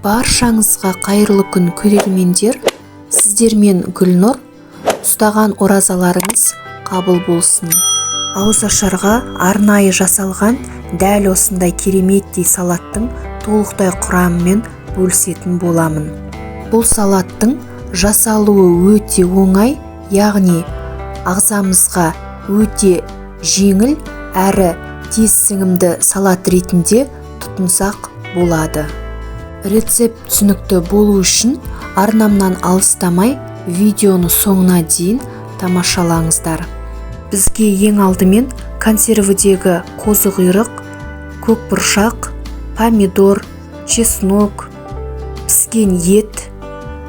Баршаңызға қайырлы күн, көрермендер! Сіздермен Гүлнұр. Ұстаған оразаларыңыз қабыл болсын! Ауызашарға арнайы жасалған дәл осындай кереметтей салаттың толықтай құрамымен бөлісетін боламын. Бұл салаттың жасалуы өте оңай, яғни ағзамызға өте жеңіл әрі тез сіңімді салат ретінде тұтынсақ болады. Рецепт түсінікті болу үшін арнамнан алыстамай, видеоны соңына дейін тамашалаңыздар. Бізге ең алдымен консервідегі қозы құйрық, көк бұршақ, помидор, чеснок, піскен ет,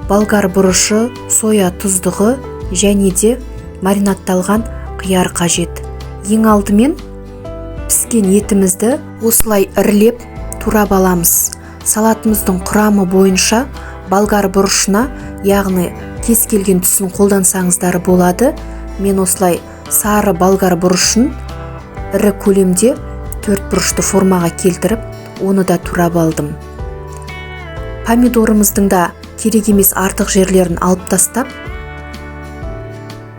болгар бұрышы, соя тұздығы және де маринадталған қияр қажет. Ең алдымен піскен етімізді осылай ірілеп турап аламыз. Салатымыздың құрамы бойынша болгар бұрышына, яғни кез келген түсін қолдансаңыздар болады. Мен осылай сары болгар бұрышын ірі көлемде төрт бұрышты формаға келтіріп, оны да турап алдым. Помидорымыздың да керек емес артық жерлерін алып тастап,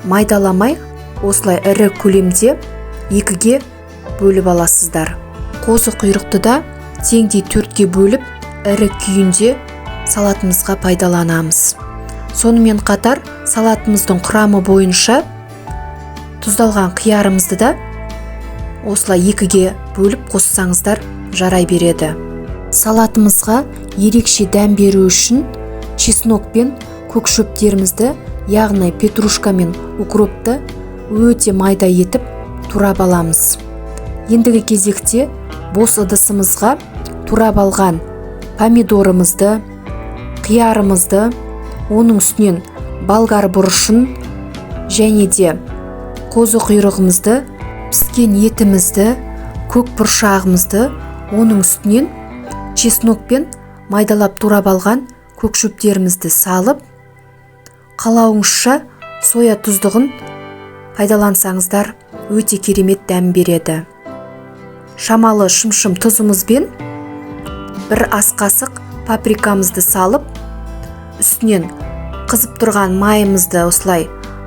майдаламай, осылай ірі көлемде екіге бөліп аласыздар. Қозы құйрықты да теңдей төртке бөліп, ірі күйінде салатымызға пайдаланамыз. Сонымен қатар салатымыздың құрамы бойынша тұздалған қиярымызды да осылай екіге бөліп қоссаңыздар, жарай береді. Салатымызға ерекше дәм беру үшін чеснок пен көк шөптерімізді, яғни петрушка мен укропты өте майда етіп турап аламыз. Ендігі кезекте бос ыдысымызға турап алған помидорымызды, қиярымызды, оның үстінен болгар бұрышын және де қозы құйрығымызды, піскен етімізді, көк бұршағымызды, оның үстінен чеснок пен майдалап турап алған көк шөптерімізді салып, қалауыңызша соя тұздығын пайдалансаңыздар, өте керемет дәм береді. Шамалы шымшым тұзымызбен бір ас қасық паприкамызды салып, үстінен қызып тұрған майымызды осылай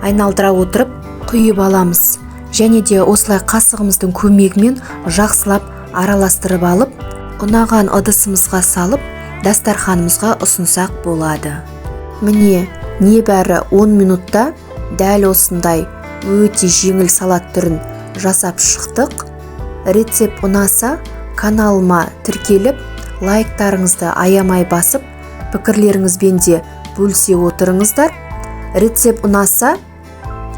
айналдыра отырып құйып аламыз және де осылай қасығымыздың көмегімен жақсылап араластырып алып, ұнаған ыдысымызға салып, дастарханымызға ұсынсақ болады. Міне, небәрі 10 минутта дәл осындай өте жеңіл салат түрін жасап шықтық. Рецепт ұнаса, каналыма тіркеліп, лайктарыңызды аямай басып, пікірлеріңізбен де бөлісе отырыңыздар. Рецепт ұнаса,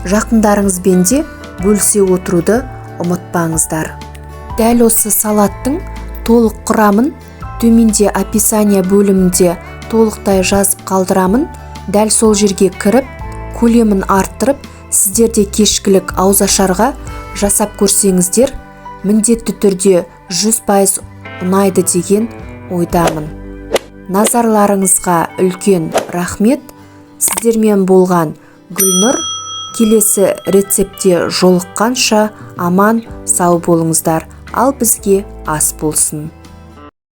жақындарыңызбен де бөлісе отыруды ұмытпаңыздар. Дәл осы салаттың толық құрамын төменде описание бөлімінде толықтай жазып қалдырамын. Дәл сол жерге кіріп, көлемін арттырып, сіздер де кешкілік ауызашарға жасап көрсеңіздер, міндетті түрде 100% ұнайды деген ойдамын. Назарларыңызға үлкен рахмет! Сіздермен болған Гүлнұр. Келесі рецептте жолыққанша аман сау болыңыздар, ал бізге ас болсын!